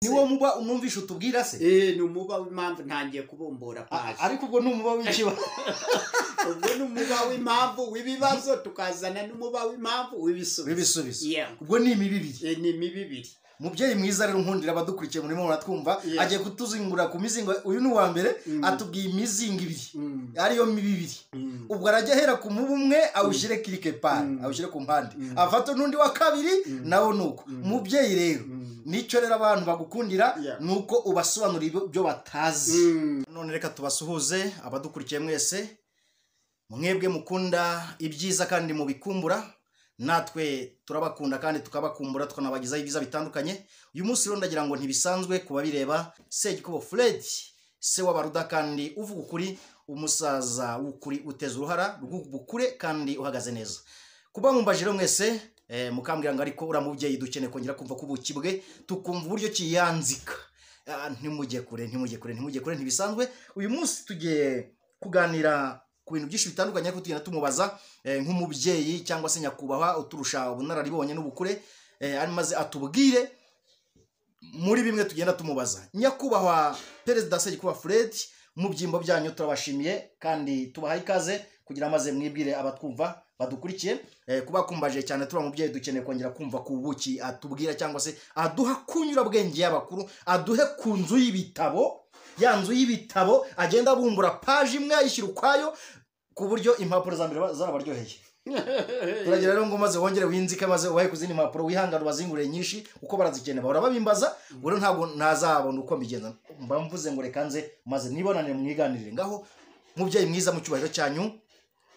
Niwo muba umwumvisha utubwira se? Ni umuba w'impamvu ntangiye kubumbura paji. Ariko ubwo ni umuba w'ikibazo. Ubwo ni umuba w'impamvu w'ibibazo, tukazana n'umuba w'impamvu w'ibisubizo. W'ibisubizo. Ubwo ni imibi ibiri. Ni imibi ibiri. Mubyeyi mwiza rero, nkundira abadukurikiye murimo muratwumva, agiye kutuzingura ku mizingo. Uyu ni uwa mbere, atubwiye imizingo ibiri ariyo mibi ibiri. Ubwo arajya ahera ku mubu umwe awushyire quelque part, awushyire ku mpande, afata n'undi wa kabiri nawo nuko. Mubyeyi rero, nicyo rero abantu bagukundira, ni uko ubasobanurira ibyo batazi. None reka tubasuhuze abadukurikiye mwese, mwebwe mukunda ibyiza kandi mubikumbura. Natwe turabakunda kandi tukabakumbura, tukanabagezaho ibyiza bitandukanye. Uyu munsi rero ndagira ngo ntibisanzwe kubabireba, Segikubo Fred, se w'abaruda kandi uvuga ukuri, umusaza w'ukuri uteza uruhara rw'ubukure kandi uhagaze neza. Kuba mumbaje rero mwese, mukambwira ngo ariko uriya mubyeyi dukeneye kongera kumva ko ubuki bwe, tukumva uburyo kiyanzika. Ntimujye kure, ntimujye kure, ntimujye kure, ntibisanzwe. Uyu munsi tugiye kuganira ku bintu byinshi bitandukanye, ariko tugenda tumubaza nk'umubyeyi cyangwa se nyakubahwa uturusha ubunararibonye n'ubukure, maze atubwire muri bimwe tugenda tumubaza. Nyakubahwa Perezida Segikubo Fred, mu byimbo byanyu turabashimiye kandi tubahaye ikaze kugira maze mwibwire abatwumva badukurikiye. Kuba kumbaje cyane turi mubyeyi, dukeneye kongera kumva ku buki atubwira cyangwa se aduha kunyurabwenge y'abakuru, aduhe ku nzu y'ibitabo, ya nzu y'ibitabo agenda abumbura paji imwe ayishyira ukwayo ku buryo impapuro za mbere zarabaryoheye. Turagira rero ngo maze wongere winzike, maze ubahe ku zindi mpapuro, wihangane ubazingure nyinshi uko barazikeneye, bahora babimbaza. Rero ntabwo ntazabona uko mbigenza, mba mvuze ngo reka nze maze nibonane mwiganirire. Ngaho mubyeyi mwiza, mu cyubahiro cyanyu,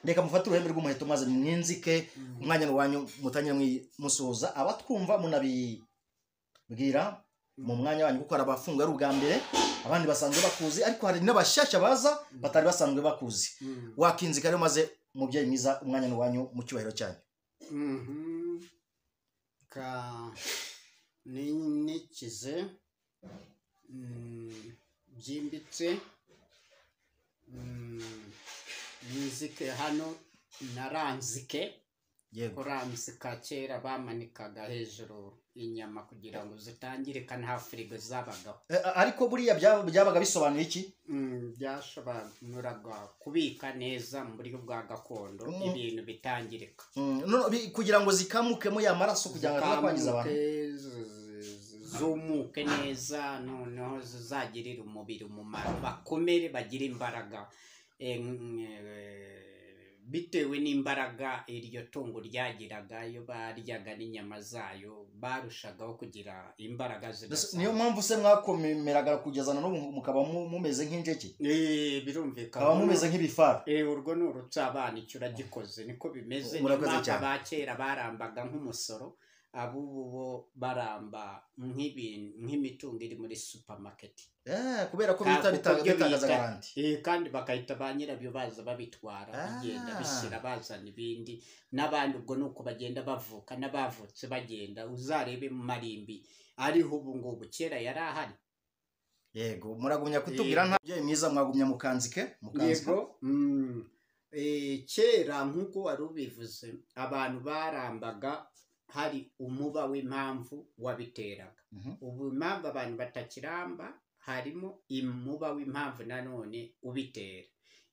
reka mufate uruhembe rw'umuheto maze mwinzike umwanya wanyu, mutangire musuhuza abatwumva, munabibwira mu mwanya wanyu, kuko hari abafunga ari ubwa mbere, abandi basanzwe bakuzi, ariko hari n'abashyashya baza batari basanzwe bakuzi. Wakinzika rero maze mubyeyi mwiza, umwanya wanyu mu cyubahiro cyanyu. Ka nikize byimbitse, nizike hano naranzike. Kuranzika kera bamanikaga hejuru inyama kugira ngo zitangirika, nta firigo zabagaho. Ariko buriya byabaga bisobanuye iki? Byashoboraga kubika neza mu buryo bwa gakondo ibintu bitangirika. Kugira ngo zikamukemo ya maraso, kugira ngo ataza kwangiza abantu. Zumuke neza, noneho zizagirire umubiri umumaro, bakomere bagire imbaraga. Bitewe n'imbaraga iryo tungo ryagiraga, iyo baryaga n'inyama zayo barushagaho kugira imbaraga zidasanzwe. Niyo mpamvu se mwakomeraga kugeza na n'ubu mukaba mumeze nk'injege? Birumvikana. Mukaba mumeze nk'ibifara. Urwo ni urutsabana, icyo uragikoze niko bimeze. Niyo mpamvu abakera barambaga nk'umusoro, abubu bo baramba nk'imitungo iri muri supermarket. Kubera ko bita bitangaza garanti. Kandi bakahita ba nyirabyo baza babitwara, bigenda bishyira bazana ibindi n'abandi. Ubwo nuko bagenda bavuka n'abavutse bagenda, uzarebe mu marimbi ariho ubu ngubu, kera yari ahari. Yego, muragumya kutubwira nta mubyeyi mwiza, mwagumya mukanzike, mukanzike. Yego. Kera nk'uko wari ubivuze, abantu barambaga hari umuba w'impamvu wabiteraga. Ubu impamvu abantu batakiramba, harimo umuba w'impamvu nanone ubitera.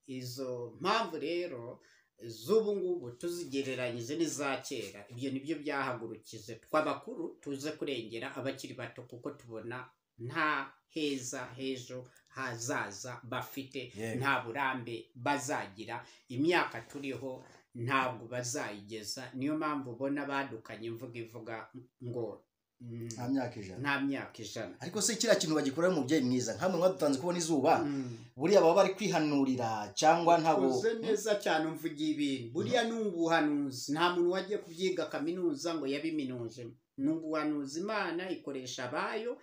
Izo mpamvu rero z'ubu ngubu tuzigereranyije n'iza kera, ibyo nibyo byahagurukije tw'abakuru tuze kurengera abakiri bato, kuko tubona nta heza h'ejo hazaza bafite, nta burambe bazagira, imyaka turiho ntabwo bazayigeza. Niyo mpamvu ubona badukanye imvugo ivuga ngo nta myaka ijana. Nta myaka ijana. Ariko se kiriya kintu bagikorera, umubyeyi mwiza, nkamwe mwadutanze kubona izuba, buriya baba bari kwihanurira cyangwa ntabwo? Ukoze neza cyane, umvugiye ibintu. Buriya ni ubuhanuzi, nta muntu wagiye kubyiga kaminuza ngo yabiminuje. Ni ubuhanuzi, Imana ikoresha abayo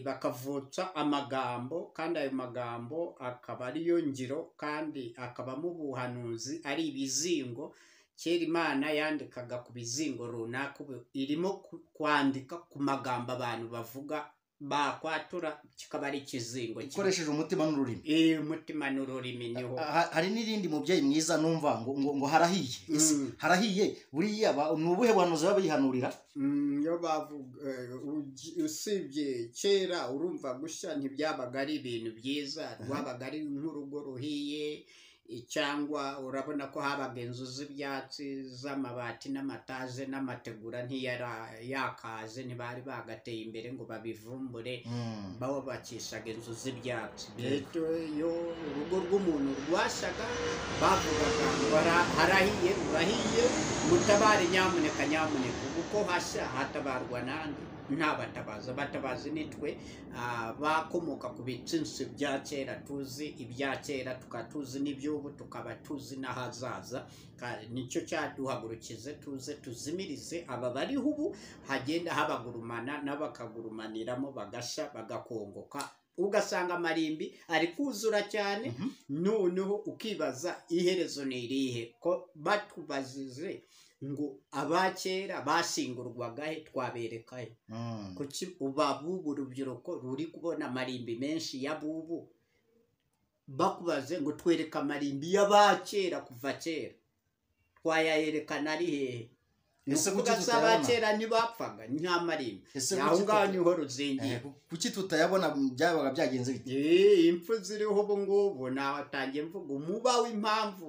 bakavutsa amagambo, kandi ayo magambo akaba ariyo ngiro, kandi akabamo ubuhanuzi, ari ibizingo. Kera Imana yandikaga ku bizingo runaka, ubu irimo kwandika ku magambo abantu bavuga. Bakwatura kikaba ari ikizingo ukoresheje umutima n'ururimi. Umutima n'ururimi niho. Hari n'irindi, mubyeyi mwiza, numva ngo harahiye. Ese harahiye buriya ni ubuhe buhanuzi baba bihanurira? Iyo bavuga usibye kera, urumva gushya ntibyabaga ari ibintu byiza, rwabaga ari nk'urugo ruhiye, cyangwa urabona ko habaga inzu z'ibyatsi, z'amabati n'amataje n'amategura, ntiyara yakaze, ntibari bagateye imbere ngo babivumbure. Bubakishaga inzu z'ibyatsi. Rero iyo urugo rw'umuntu rwashyaga, bavugaga ngo "Harahiye, rurahiye, mutabare nyamuneka, nyamuneka." Ubu ko hashya hatabarwa nande? Nta batabaza. Batabazi nitwe bakomoka ku bitsinsi bya kera, tuzi ibya kera, tukaba tuzi n'iby'ubu, tukaba tuzi n'ahazaza. Nicyo cyaduhagurukize tuze tuzimirize aba bariho ubu, hagenda habagurumana n'abakagurumaniramo, bagashya bagakongoka, ugasanga amarimbi ari kuzura cyane. Noneho ukibaza iherezo ni irihe? Ko batubajije ngo abakera bashingurwaga he, twabereka he? Kuki ubabubu urubyiruko ruri kubona amarimbi menshi y'abubu? Bakubaze ngo twereke amarimbi y'abakera kuva kera, twayayerekana ari hehe? Ni Ese kuki ukuvuga se tutayabona? abakera ntibapfaga nta marimbi? Ese Aho kuki ngaho niho ruzingiye. Kuki tutayabona? Byabaga byagenze bite? Impfu ziriho ubu ngubu, natangiye mvuga umuba w'impamvu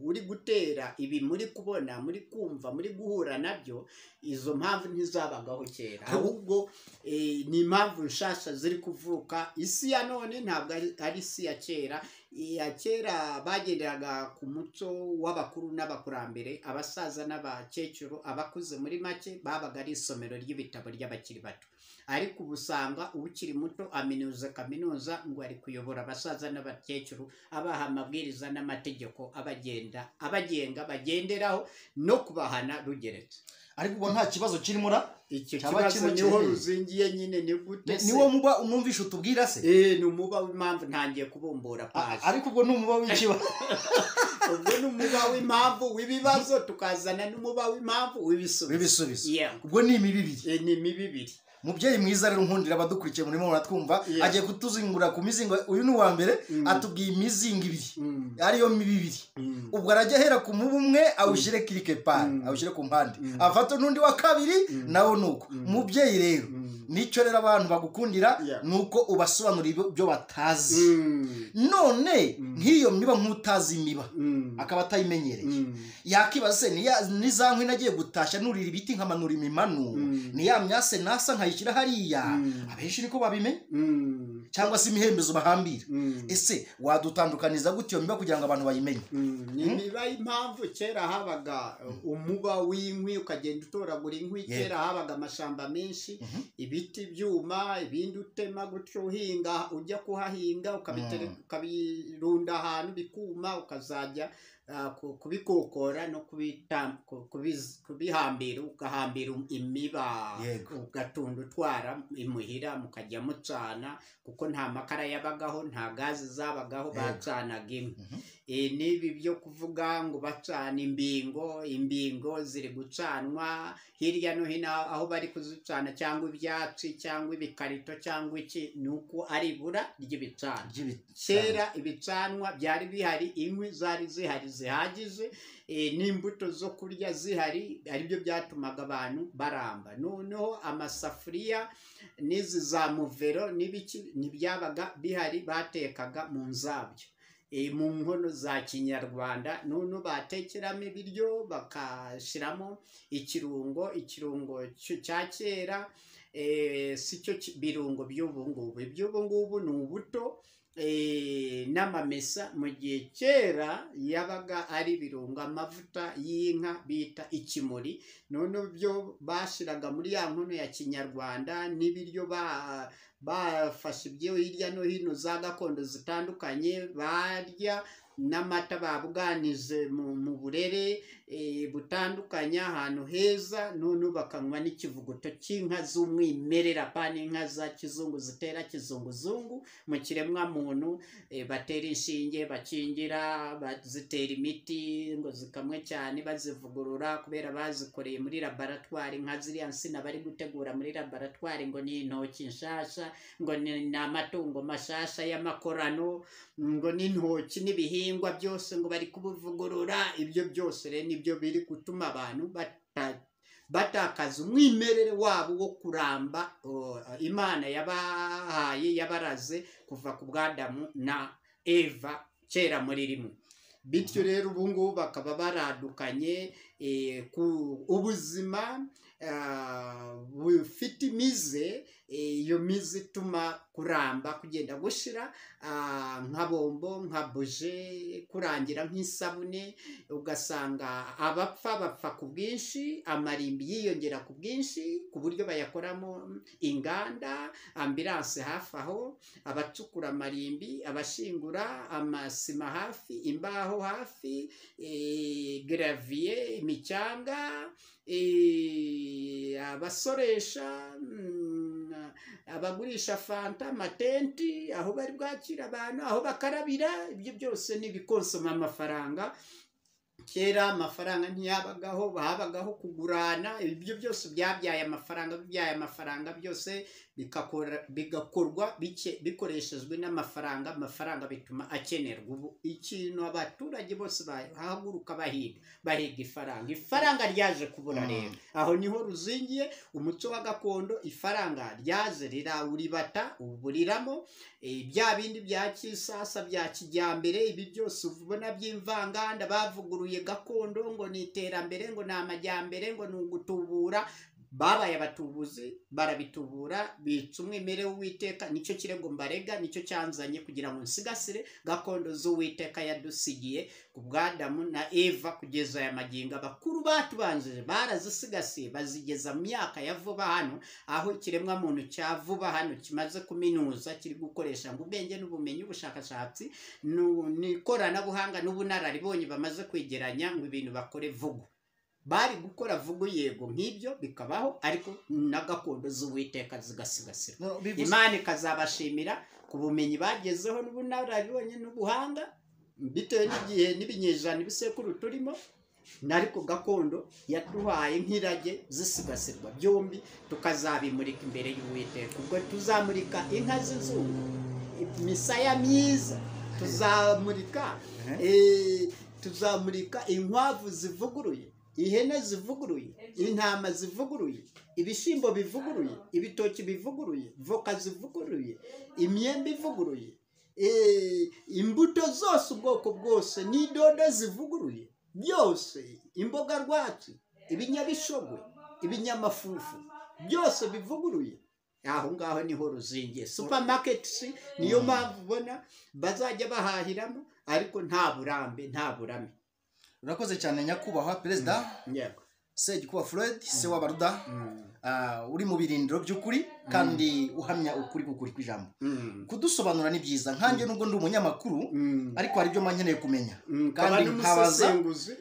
uri gutera ibi muri kubona, muri kumva, muri guhura nabyo. Izo mpamvu ntizabagaho kera, ahubwo ni impamvu nshasha ziri kuvuka. Isi ya none ntabwo ari isi ya kera. Iya kera bagenderaga ku muco w'abakuru n'abakurambere, abasaza n'abakecuru, abakuze muri make babaga ari isomero ry'ibitabo ry'abakiri bato. Ariko ubu usanga ukiri muto aminuza kaminuza, ngo ari kuyobora abasaza n'abakecuru, abaha amabwiriza n'amategeko abagenda, abagenga, bagenderaho no kubahana rugeretse. Ariko ubwo nta kibazo kirimo ra? Icyo Cyaba kibazo kirimo niho kirimo. ruzingiye nyine. Ni gute se? Niwo muba umwumvisha utubwira se? Ni umuba w'impamvu, ntangiye kubumbura paji. Ariko ubwo ni umuba w'ikibazo. Ubwo ni umuba w'impamvu w'ibibazo, tukazana n'umuba w'impamvu w'ibisubizo. W'ibisubizo. Yeah. Ubwo ni imibi ibiri. Ni imibi ibiri. Mubyeyi mwiza rero nkundira, abadukurikiye murimo muratwumva. Agiye kutuzingura ku mizingo. Uyu ni uwa mbere. Atubwiye imizingo ibiri, ariyo mibi ibiri. Ubwo arajya ahera ku mubu umwe, awushyire quelque part, awushyire ku mpande, afate n'undi wa kabiri nawo nuko. Mubyeyi rero, nicyo rero abantu bagukundira, ni uko ubasobanurira ibyo batazi. None nk'iyo miba, nk'utazi imiba, akaba atayimenyereye, yakibaza se ni za nkwi nagiye gutashya nurira ibiti nkamanura imimanu, ni ya myase nasa nkayishyira hariya? Abenshi niko babimenya, cyangwa se imihembezo bahambira. Ese wadutandukaniza gute iyo miba kugira ngo abantu bayimenye? Ni imiba y'impamvu. Kera habaga umuba w'inkwi, ukagenda utoragura inkwi. Kera habaga amashyamba menshi, ibiti byuma, ibindi utema gutyo, uhinga, ujya kuhahinga, ukabirunda ahantu bikuma, ukazajya kubikokora no kubihambira, ugahambira imiba, ugatunda utwara imuhira, mukajya mucana, kuko nta makara yabagaho, nta gazi zabagaho. Bacanaga inkwi. N'ibi byo kuvuga ngo bacana imbingo, imbingo ziri gucanwa hirya no hino aho bari kuzicana, cyangwa ibyatsi, cyangwa ibikarito, cyangwa iki, ni uko ari ibura ry'ibicanwa. Kera ibicanwa byari bihari, inkwi zari zihari zihagije, n'imbuto zo kurya zihari, aribyo byatumaga abantu baramba. Noneho amasafuriya n'izi za muvero n'ibiki ntibyabaga bihari, batekaga mu nzabyo, mu nkono za kinyarwanda. Noneho batekeramo ibiryo, bakashyiramo ikirungo, ikirungo cya kera, si cyo birungo by'ubu ngubu. Iby'ubu ngubu ni ubuto n'amamesa, mu gihe kera yabaga ari ibirungo, amavuta y'inka bita ikimuri. Noneho byo bashyiraga muri ya nkono ya kinyarwanda n'ibiryo bafashe ibyo hirya no hino za gakondo zitandukanye, barya n'amata babuganije mu burere butandukanye, ahantu heza. Noneho bakanywa n'ikivuguto cy'inka z'umwimerere, apana inka za kizungu zitera kizunguzungu mu kiremwa muntu. muntu, batera inshinge, bakingira, bazitera imiti ngo zikamwe cyane, bazivugurura kubera bazikoreye muri laboratwari, nka ziriya nsina bari gutegura muri laboratwari ngo ni intoki nshasha, ngo ni amatungo mashasha y'amakorano, ngo ni intoki n'ibihingwa byose ngo bari kubivugurura. Ibyo byose rero nibyo biri gutuma abantu batakaza umwimerere wabo wo kuramba Imana yabahaye, yabaraze kuva ku bw'Adamu na Eva kera muri rimwe. Bityo rero ubu ngubu bakaba baradukanye ku ubuzima bufite imize, iyo mize ituma kuramba kugenda gushira, nka bombo, nka buje, kurangira nk'isabune. Ugasanga abapfa bapfa ku bwinshi, amarimbi yiyongera ku bwinshi ku buryo bayakoramo inganda, ambilanse hafi aho, abacukura amarimbi, abashingura amasima hafi, imbaho hafi, gravier, imicanga, abasoresha, abagurisha fanta, amatenti, aho bari bwakira abantu, aho bakarabira. Ibyo byose ni ibikonsoma amafaranga. Kera amafaranga ntiyabagaho, habagaho kugurana. Ibyo byose byabyaye amafaranga, bibyaye amafaranga, byose bigakorwa bikoreshejwe n'amafaranga. Amafaranga bituma akenerwa. Ubu ikintu abaturage bose bahaguruka bahiga ifaranga. Ifaranga ryaje kubura rero, aho niho ruzingiye umuco wa gakondo. Ifaranga ryaje rirawuribata, uburiramo bya bindi bya kisasa bya kijyambere. Ibi byose ubona by'imvanganda bavuguruye gakondo ngo ni iterambere, ngo ni amajyambere, ngo ni ugutubura. Babaye abatubuzi, barabitubura, bica umwimerere w'Uwiteka. Nicyo kirego mbarega, nicyo cyanzanye kugira ngo nsigasire gakondo z'Uwiteka yadusigiye ku bw'Adamu na Eva kugeza aya magingo. Abakuru batubanjije barazisigasiye, bazigeza mu myaka ya vuba hano, aho ikiremwa muntu cya vuba hano kimaze kuminuza, kiri gukoresha ngo ubwenge n'ubumenyi, ubushakashatsi n'ikoranabuhanga n'ubunararibonye, bamaze kwegeranya ngo ibintu bakore vuba. Bari gukora vugu, yego nk'ibyo bikabaho, ariko na gakondo z'Uwiteka zigasigasirwa. Imana ikazabashimira ku bumenyi bagezeho n'ubunararibonye n'ubuhanga, bitewe n'igihe n'ibinyejana ibisekuru turimo, ariko gakondo yaduhaye nk'irage zisigasirwa byombi, tukazabimurika imbere y'Uwiteka. Ubwo tuzamurika inka z'inzungu, imisaya myiza, tuzamurika inkwavu zivuguruye, ihene zivuguruye, intama zivuguruye, ibishyimbo bivuguruye, ibitoki bivuguruye, voka zivuguruye, imyembe ivuguruye, imbuto zose ubwoko bwose, n'idodo zivuguruye, byose, imboga rwatsi, ibinyabishogwe, ibinyamafufu, byose bivuguruye. Aho ngaho niho ruzingiye. Supermarkets niyo mpamvu ubona bazajya bahahiramo, ariko nta burambe, nta burame. Urakoze cyane nyakubahwa perezida Segikuba Fred se w'Abaruda, uri mu birindiro by'ukuri kandi uhamya ukuri kukuri kw'ijambo. Kudusobanura ni byiza, nkanjye nubwo ndi umunyamakuru ariko hari ibyo nkeneye kumenya, kandi nkabaza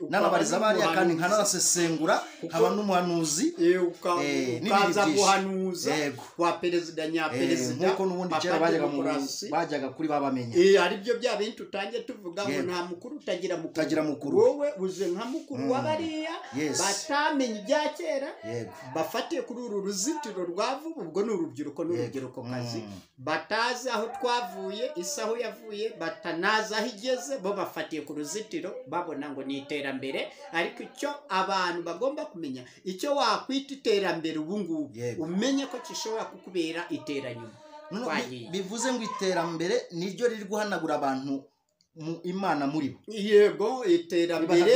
n'ababariza bariya, kandi nkanasesengura, nkaba n'umuhanuzi, ukaza guhanuza wa perezida nyaperezida, nkuko n'ubundi kera bajyaga kuri babamenye. Ari byo bya bintu tutangiye tuvuga ngo nta mukuru utagira mukuru. Wowe uje nka mukuru w'abariya batamenye ibya kera, bafatiye kuri uru ruzitiro rwa vuba. Ubwo ni urubyiruko n'urubyiruko kazi batazi aho twavuye, isi aho yavuye, batanazi aho igeze, bo bafatiye ku ruzitiro babona ngo ni iterambere. Ariko icyo abantu bagomba kumenya, icyo wakwita iterambere ubu ngubu, umenye ko gishobora kukubera iteranyuma. Bivuze ngo iterambere niryo riri guhanagura abantu mu Imana muri bo. Yego, iterambere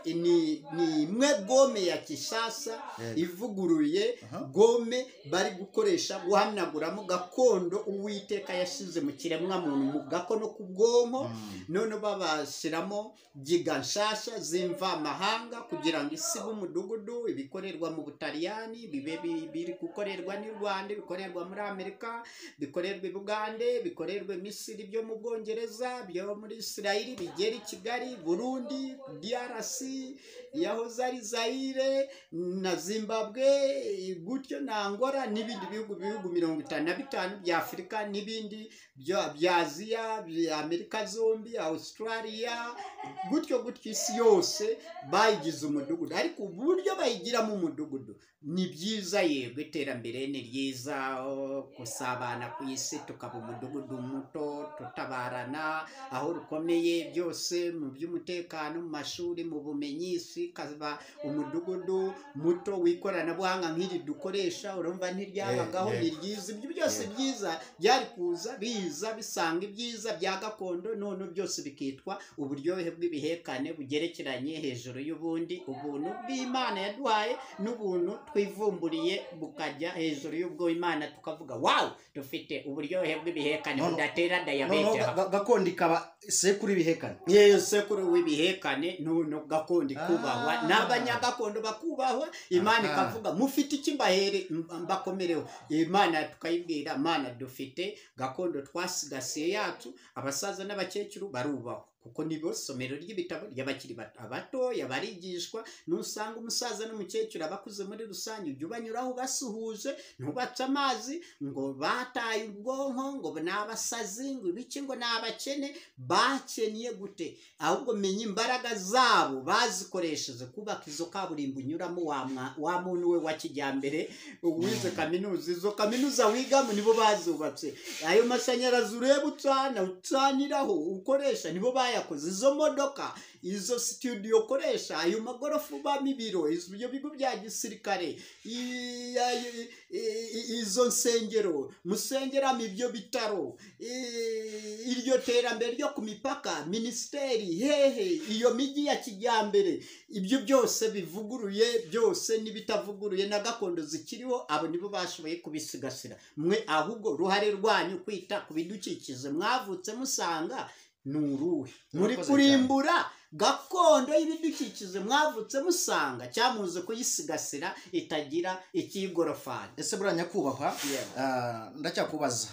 ni imwe gome ya kisasa ivuguruye, gome bari gukoresha guhanaguramo gakondo Uwiteka yashize mu kiremwa muntu, mu gakono ku bwonko. None babashiramo giga nshasha z'imvamahanga kugira ngo isi b'umudugudu, ibikorerwa mu Butaliyani bibe biri gukorerwa n'u Rwanda, bikorerwa muri Amerika, bikorerwa i Bugande, bikorerwa Misiri byo mu Bwongereza. Bwongereza, byo muri Isirayeli, bigera i Kigali, Burundi, DRC, yahoze ari Zaire na Zimbabwe, gutyo na Angola n'ibindi bihugu 55 bya Afurika n'ibindi bya Aziya, bya Amerika zombi, Australia, gutyo gutyo isi yose bayigize umudugudu. Ariko uburyo bayigiramo umudugudu ni byiza, yego iterambere ni ryiza, gusabana ku isi tukaba umudugudu muto, tutabarana aho rukomeye byose mu by'umutekano, mu mashuri, mu bumenyi, isi ikaba umudugudu muto w'ikoranabuhanga nk'iri dukoresha, urumva ntiryabagaho, ni ryiza. Ibyo byose byiza byari kuza biza bisanga ibyiza bya gakondo, none byose bikitwa uburyohe bw'ibihekane bugerekeranye hejuru y'ubundi, ubuntu bw'Imana yaduhaye n'ubuntu twivumburiye bukajya hejuru y'ubwo Imana, tukavuga wow, dufite uburyohe bw'ibihekane budatera diyabete. Gakondo ikaba sekuru ibihekane, sekuru w'ibihekane, none gakondo ikubahwa n'abanyagakondo bakubahwa. Imana ikavuga mufite iki mbahere mbakomereho. Imana tukayibwira, Mana dufite gakondo twasigasiye yacu, abasaza n'abakecuru barubahwa kuko nibo somero ry'ibitabo ry'abakiri abatoya barigishwa. Nusanga umusaza n'umukecuru abakuze muri rusange, ujya ubanyuraho basuhuje, ntubace amazi ngo bataye ubwonko, ngo n'abasazi, ngo ibiki, ngo n'abakene. Bakeniye gute? Ahubwo menya imbaraga zabo bazikoresheje kubaka izo kaburimbo unyuramo, wa muntu we wa kijyambere wize kaminuza, izo kaminuza wigamo nibo bazubatse, ayo mashanyarazi ureba ucana ucaniraho ukoresha nibo bayakoze, izo modoka, izo studio ukoresha, ayo magorofa ubamo ibiro, ibyo bigo bya gisirikare, izo nsengero musengeramo, ibyo bitaro, iryo terambere ryo ku mipaka, minisiteri hehe, iyo mijyi ya kijyambere, ibyo byose bivuguruye byose n'ibitavuguruye na gakondo zikiriho, abo nibo bashoboye kubisigasira. Mwe ahubwo uruhare rwanyu kwita ku bidukikije mwavutse musanga ni uruhe? Muri kurimbura gakondo y'ibidukikije mwavutse musanga, cyamuze kuyisigasira itagira ikigorofani. Ese buriya nyakubahwa, ndacyakubaza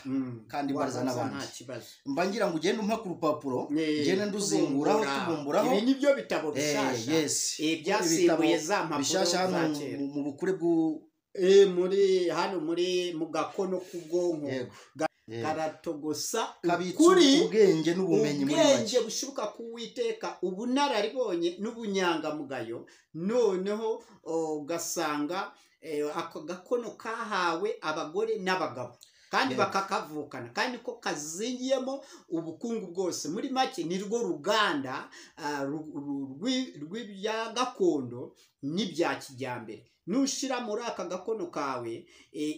kandi mbariza n'abandi, mba ngira ngo ugende umpa ku rupapuro, ngende nduzinguraho tubumburaho. Ibi nibyo bitabo bishasha, byasimbuye za mpapuro bishasha hano mu bukure bw'u muri hano muri mu gakono k'ubwonko karatogosa ukuri, ubwenge n'ubumenyi muri make, ubwenge bushibuka ku Uwiteka, ubunararibonye n'ubunyangamugayo. Noneho ugasanga ako gakono kahawe abagore n'abagabo kandi bakakavukana, kandi ko kazingiyemo ubukungu bwose. Muri make ni rwo ruganda rw'ibya gakondo n'ibya kijyambere. Nushira muri aka gakono kawe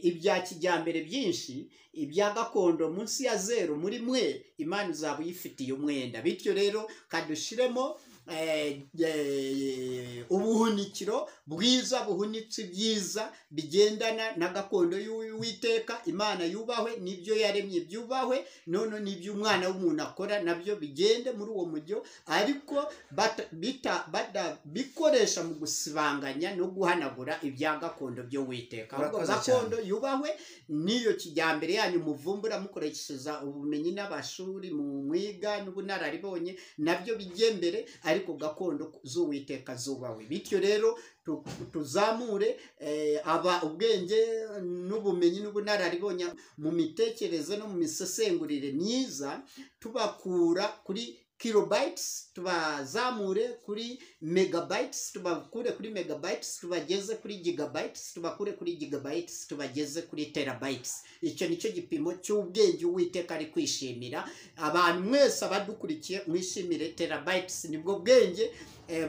ibya kijyambere byinshi, ibya gakondo munsi ya zero, muri mwe Imana izaba uyifitiye umwenda. Bityo rero kadushiremo ubuhunikiro bwiza, buhunitse ibyiza bigendana na gakondo y'Uwiteka. Imana yubahwe, nibyo yaremye byubahwe, none nibyo umwana w'umuntu akora nabyo bigende muri uwo mujyo, ariko bikoresha mu gusibanganya no guhanagura ibya gakondo by'Uwiteka. Ahubwo gakondo yubahwe niyo kijyambere yanyu muvumbura mukoresheje ubumenyi n'abashuri mu mwiga n'ubunararibonye, nabyo bijye mbere, ariko gakondo z'Uwiteka zubahwe. Bityo rero tuzamure aba ubwenge n'ubumenyi n'ubunararibonye mu mitekerereze no mu misesengurire myiza, tubakura kuri kilobytes tubazamure kuri megabytes, tubakure kuri megabytes tubageze kuri gigabytes, tubakure kuri gigabytes tubageze kuri terabytes. Icyo nicyo gipimo cy'ubwenge Uwiteka ari kwishimira. Abantu mwese abadukurikiye mwishimire terabytes, nibwo bwenge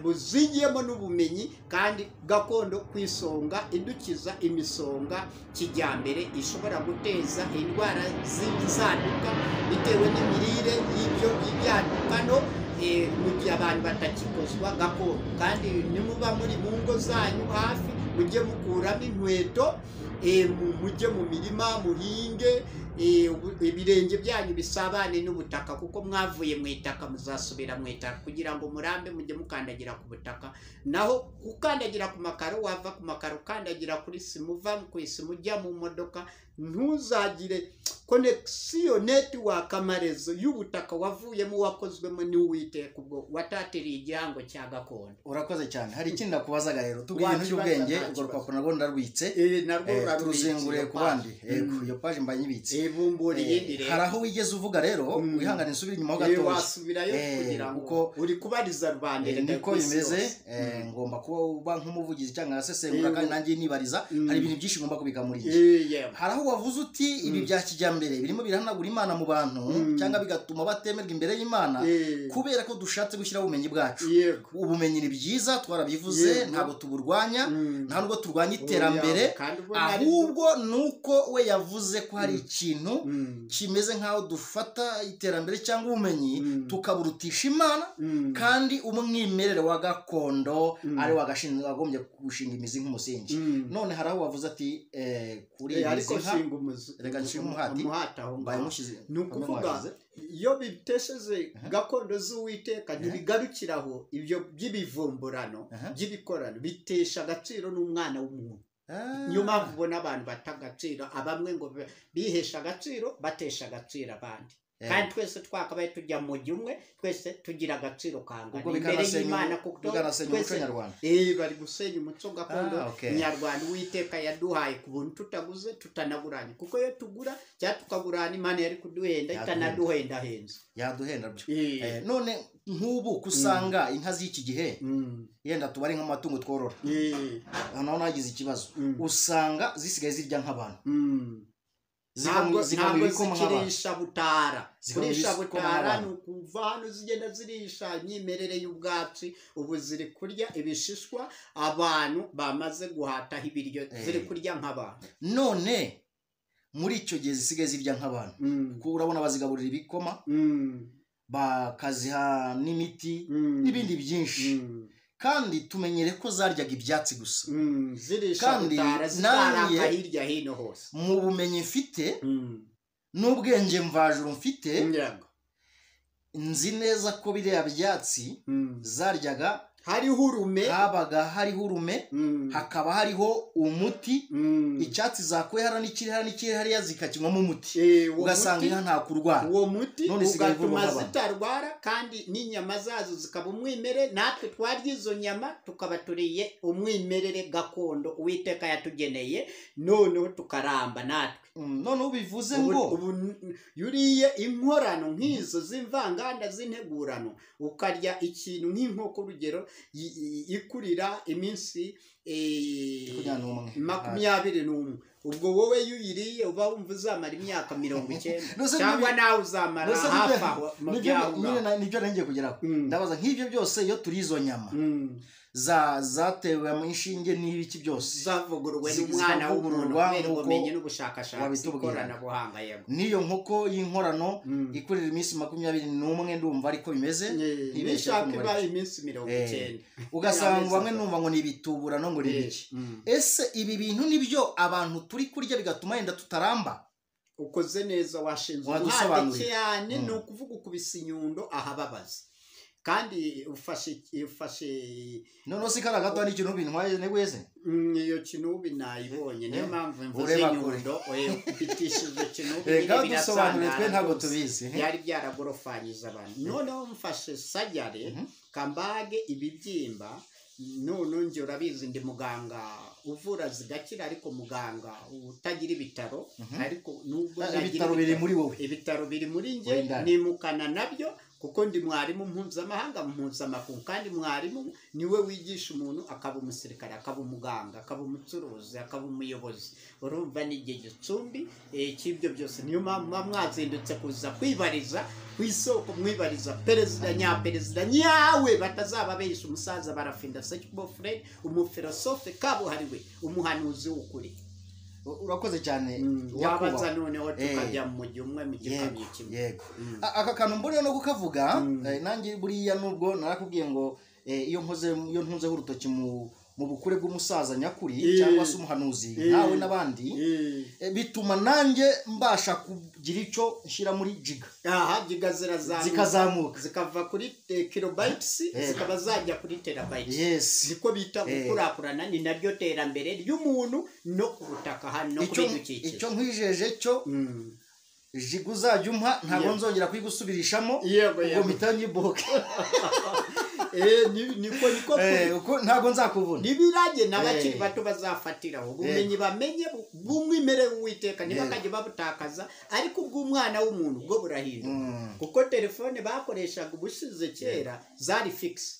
buzigiyemo n'ubumenyi kandi gakondo ku isonga, idukiza imisonga kijyambere ishobora guteza indwara z'inzaduka bitewe n'imirire y'ibyo byadukano mu gihe abantu batakikozwa gakondo. Kandi nimuba muri mu ngo zanyu hafi, mujye mukuramo inkweto, mujye mu mirima muhinge, ibirenge byanyu bisabane n'ubutaka, kuko mwavuye mu itaka muzasubira mu itaka. Kugira ngo murambe mujye mukandagira ku butaka, naho gukandagira ku makaro, wava ku makaro ukandagira kuri sima, uva ku isima ujya mu modoka, ntuzagire Connexion network, amarezo y'ubutaka wavuyemo wakozwemo n'Uwiteka, ubwo watatiriye igihango cya gakondo. Urakoze cyane. Hari ikindi nakubazaga rero, tubwiye ibintu by'ubwenge, urwo rupapuro narwo ndarwitse, turuzengure ku bandi. Iyo paje mba nyibitse. Bumbura iyindi rero. Hari aho wigeze uvuga rero, wihangane nsubire inyuma ho gatoya. Wasubirayo kugira ngo uri kubariza rubanda. Niko bimeze, ngomba kuba nk'umuvugizi cyangwa ngasesengura, kandi nanjye nibariza. Hari ibintu byinshi ngomba kubika muri iki. Hari aho wavuze uti ibi bya kijyambere birimo birahanagura Imana mu bantu, cyangwa bigatuma batemerwa imbere y'Imana kubera ko dushatse gushyiraho ubumenyi bwacu. Ubumenyi ni byiza, twarabivuze, ntabwo tuburwanya, nta nubwo turwanya iterambere, ahubwo nuko we yavuze ko hari ikintu kimeze nk'aho dufata iterambere cyangwa ubumenyi tukaburutisha Imana, kandi umwimerere wa gakondo ari wagombye gushinga imizi nk'umusingi. None hari aho wavuze ati kuri iyi mizi nka reka nshinga umuhati, ni ukuvuga iyo bitesheje gakondo z'Uwiteka ntibigarukiraho ibyo by'ibivumburano by'ibikorano, bitesha agaciro n'umwana w'umuntu. Niyo mpamvu ubona abantu bata agaciro, abamwe ngo bihesha agaciro batesha agaciro abandi, kandi twese twakabaye tujya mu gihe umwe, twese tugira agaciro kangana imbere y'Imana, kuko twese bari gusenya umuco gakondo nyarwanda Uwiteka yaduhaye ku buntu, tutaguze tutanaguranye, kuko iyo tugura cyangwa tukagurana Imana yari kuduhenda itanaduhendahenze, yaduhenda byo. None nk'ubu kusanga inka z'iki gihe yenda tubari nk'amatungo tworora, hano nagize ikibazo, usanga zisigaye zirya nk'abantu. Ntabwo zikirisha butara. Kurisha butara ni ukuva hano zigenda zirisha imyimerere y'ubwatsi, ubu ziri kurya ibishishwa abantu bamaze guhataho ibiryo, ziri kurya nk'abantu. None muri icyo gihe zisigaye zirya nk'abantu, kuko urabona bazigaburira ibikoma, bakaziha n'imiti n'ibindi byinshi, kandi tumenyere ko zaryaga ibyatsi gusa, kandi nanjye hirya hino hose mu bumenyi mfite n'ubwenge mvajuru mfite, nzi neza ko biriya byatsi zaryaga hariho urume, habaga hariho urume, hakaba hariho umuti, icyatsi zakuye hara n'ikiri hara n'ikiri hariya zikakinywamo umuti, ugasanga inka nta kurwara. Uwo muti ugatuma zitarwara, kandi n'inyama zazo zikaba umwimerere, natwe twarya izo nyama tukaba turiye umwimerere gakondo Uwiteka yatugeneye, noneho tukaramba natwe. Noneho bivuze ngo yuriye inkorano nk'izo z'imvanganda z'integurano, ukarya ikintu nk'inkoko urugero ikurira iminsi 21, ubwo wowe iyo uyiriye uba wumva uzamara imyaka 90 cyangwa nawe uzamara hafi aho. Nibyo ngiye kugeraho, ndabaza nk'ibyo byose iyo turi izo nyama zatewe mu inshinge n'ibiki byose zavuguruwe n'umwana w'umuntu kubera ubumenyi n'ubushakashatsi ikoranabuhanga. Yego, n'iyo nkoko y'inkorano ikurira iminsi 21 ndumva ariko bimeze, ntibishaka iba iminsi 90, ugasanga bamwe numva ngo ni ibituburano ngo ni ibiki. Ese ibi bintu nibyo abantu turi kurya bigatuma yenda tutaramba? Ukoze neza, washinze umuhate cyane, ni ukuvuga ukubise inyundo ahababaza, kandi ufashe none se kara gato ari ikintu bintwaye negweze. Iyo kinubi nayibonye, niyo mpamvu mvuze inyundo bitishije kinubi. Reka dusobanure, twe ntabwo tubizi, byari byaragorofanyije abantu. Noneho mfashe sajyare kambage ibibyimba, none nge urabizi ndi muganga uvura zigakira, ariko muganga utagira ibitaro, ariko nubwo ibitaro biri muri wowe, ibitaro biri muri nge, nimukana nabyo kuko ndi mwarimu mpuzamahanga mpuzamakungu, kandi mwarimu niwe wigisha umuntu akaba umusirikare, akaba umuganga, akaba umucuruzi, akaba umuyobozi. Urumva ni igihe gicumbi cy'ibyo byose. Niyo mpamvu mwazindutse kuza kwibariza ku isoko, mwibariza perezida nyaperezida nyawe, batazaba besha umusaza Barafinda Sekikubo Fred, umufilosofe kabuhariwe, umuhanuzi w'ukuri. Urakoze cyane. Wabaza noneho tukajya mu mujyi umwe mu gikamyo kimwe. Yego, aka kantu mbona no kukavuga nanjye buriya, nubwo narakubwiye ngo iyo ntunzeho urutoki mu bukure bw'umusaza nyakuri cyangwa se umuhanuzi nkawe n'abandi, bituma nanjye mbasha kugira icyo nshyira muri giga. Aha giga zikazamuka zikava kuri kilobytes zikaba zajya kuri terabytes. Niko bita gukurakurana, ni naryo terambere ry'umuntu no ku butaka hano no ku bidukikije. Icyo nkwijeje cyo Jiga uzajya umpa ntabwo nzongera kuyigusubirishamo, ubwo mpita nyiboke. Niko ntabwo nzakubona. Nibirage n'abakiri bato bazafatiraho ubumenyi, bamenye bw'umwimerere w'Uwiteka, ntibakajye babutakaza. Ariko ubw'umwana w'umuntu bwo burahinduka, kuko telefone bakoreshaga ubushize kera zari fixe,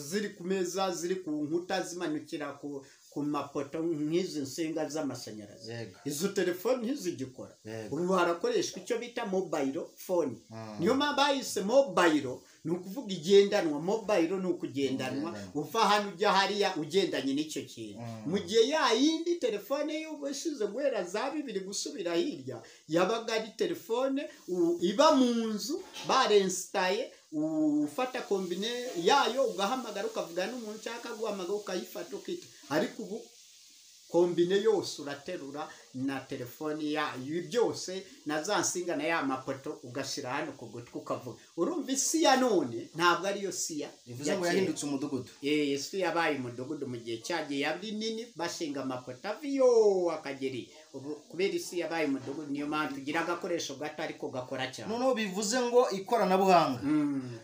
ziri ku meza, ziri ku nkuta, zimanukira ku mapoto nk'izi nsinga z'amashanyarazi. Izo telefone ntizigikora, ubu harakoreshwa icyo bita mobile phone. Niyo mpamvu bayise mobile, ni ukuvuga igendanwa. Mobile ni ukugendanwa, uva hano ujya hariya ugendanye n'icyo kintu. Mu gihe ya yindi telefone y'ubushize guhera za 2000 gusubira hirya, yabaga ari telefone iba mu nzu barensitaye, ufata kombine yayo ugahamagara ukavugana n'umuntu ushaka guhamagara, ukayifata ukita. Ariko ubu kombine yose uraterura na telefoni yayo byose na za nsinga na ya mapoto, ugashyira hano ku gutwi ukavuga. Urumva isi ya none ntabwo ariyo siya, bivuze ngo yahindutse umudugudu. Isi yabaye umudugudu mu gihe cyagiye yari nini, bashinga amapoto aviyo akageri. Ubu kubera isi yabaye umudugudu, niyo mpamvu tugira agakoresho gato ariko gakora cyane. Noneho bivuze ngo ikoranabuhanga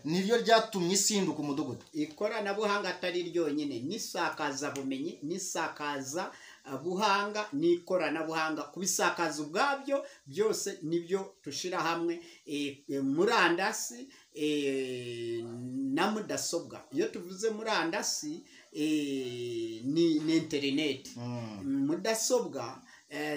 niryo ryatumye isi ihinduka umudugudu. Ikoranabuhanga atari ryonyine, n'isakazabumenyi, n'isakaza buhanga n'ikoranabuhanga, kubisakaza ubwabyo byose nibyo tushira hamwe, murandasi na mudasobwa. Iyo tuvuze murandasi ni interineti, mudasobwa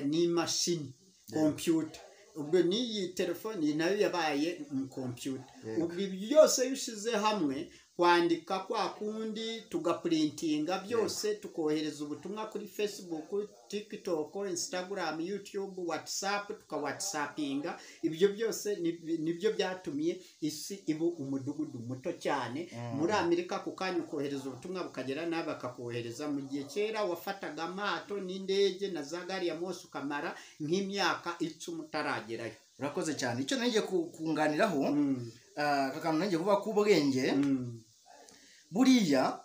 ni imashini, kompiyuta. Ubwo n'iyi telefoni nayo yabaye mu kompiyuta. Ubwo byose iyo ushize hamwe, kwandika kwa kundi, tugapurintinga byose, tukohereza ubutumwa kuri Facebook, TikTok, Instagram, YouTube, WhatsApp, tukawatsapinga. Ibyo byose nibyo byatumye isi iba umudugudu muto cyane. Muri Amerika ku kanya ukohereza ubutumwa bukagera nawe bakakohereza. Mu gihe kera wafataga amato n'indege na za gari ya moshi ukamara nk'imyaka 10 utaragerayo. Urakoze cyane. Icyo ngiye kunganiraho, aka kantu ngiye kuvuga ku bwenge, buriya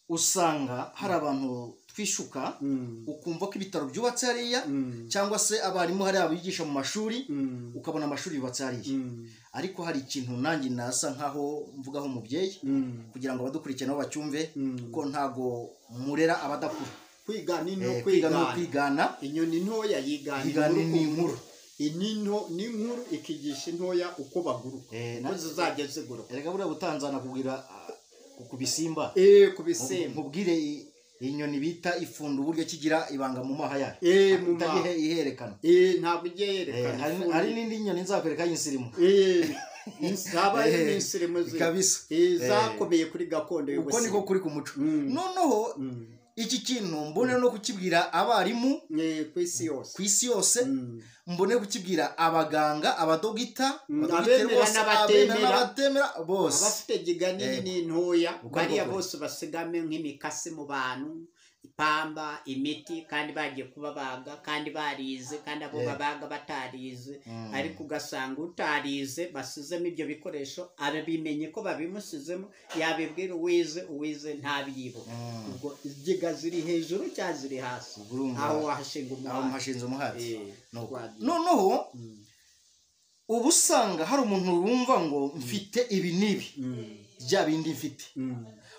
usanga hari abantu twishuka, ukumva ko ibitaro byubatse hariya, cyangwa se abarimu hari abigisha mu mashuri, ukabona amashuri yubatse hariya. Ariko hari ikintu nanjye nasa nkaho mvugaho umubyeyi, kugira ngo abadukurikiye nabo bacyumve, kuko ntago murera abadakura. Kwiga ni no kwigana. Inyoni ntoya yigana inkuru, ni inkuru ikigisha intoya uko baguruka, uko zizajya ziguruka. Erega buriya butanzana kubwira ku bisimba, ku bisimba nkubwire inyoni bita ifundo uburyo kigira ibanga mu maha yayo, itagihe iherekana. Ntabwo igiye yerekana. Hari n'indi nyoni nzakwereka y'insirimu. Zaba n'insirimu kabisa, zakomeye kuri gakondo y'ubusimu. Uko niko kuri ku muco. Noneho iki kintu mbone no kukibwira abarimu ku isi yose, ku isi yose, mbone kukibwira abaganga, abadogita, abemera n'abatemera bose, abafite giga nini n'intoya, bariya bose basigame nk'imikasi mu bantu, ipamba, imiti, kandi bagiye kubabaga, kandi barize, kandi abo babaga batarize. Ariko ugasanga utarize basizemo ibyo bikoresho, arabimenye ko babimusizemo, yabibwira uwize, uwize ntabyibuka. Ubwo igiga ziri hejuru cyangwa ziri hasi, aho wahashinga umuhati, aho hashinze umuhati. Noneho ubu usanga hari umuntu wumva ngo mfite ibi n'ibi, bya bindi mfite,